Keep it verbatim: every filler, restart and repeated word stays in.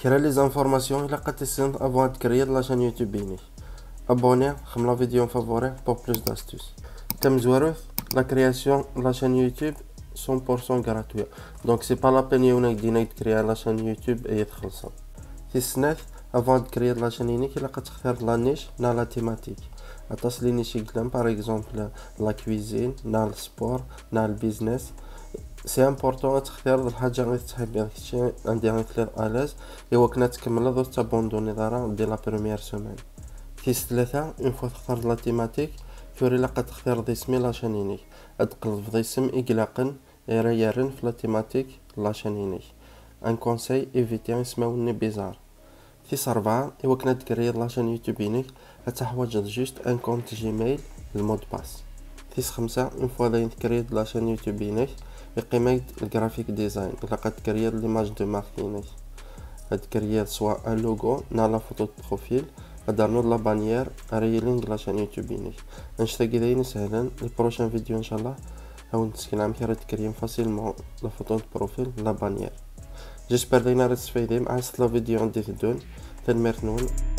Kra les informations ilaq ad tissineḍ avant ad tkriyad la chaîne YouTube inek. Abonné, xem la vidéo en favori pour plus d'astuces. Tamezwarut, la création de la chaîne YouTube cent pour cent gratuit. Donc c'est pas la peine yiwen ad k-d-yini ad tkriyad la chaîne YouTube ad txellṣeḍ. Tis snat, avant ad tkriyad la chaîne inek ilaq ad textireḍ la niche neɣ la thématique. Aṭas les niches i yellan, par exemple la cuisine neɣ le sport neɣ le business. C'est important ad textireḍ lḥaǧa i tettḥibbiḍ kečči, anda i telliḍ à l'aise, i wakken ad tkemmleḍ ur tettbanduniḍ ara dès la première semaine. Tis tlata, une fois textireḍ la thématique, tura ilaq ad textireḍ isem i la chaîne inek. Ad tqelbeḍ isem i ilaqen, ara yerren f la thématique n la chaîne inek. Un conseil, éviter ismawen-nni bizarre. Tis rebɛa, i wakken ad tkriyad la chaîne YouTube inek, ad teḥwaǧeḍ juste un compte Gmail d mot de passe. Tis xemsa, une fois dayen tkriyad la chaîne YouTube inek, iqqim-ak-d le graphic design, ilaq ad tkriyad l'image de marque inek. Ad tkriyad soit un logo neɣ la photo de profil, ad d-ternuḍ la bannière ara yilin deg la chaîne YouTube inek. Annect-agi d ayen isehlen, le prochain vidéo inchallah ad wen-d-sekneɣ amek ara tkriyem facilement la photo de profil, la bannière. J'espère dayen ara testfaydem, ɛasset la vidéo anda i teddun. Tanemmirt-nwen.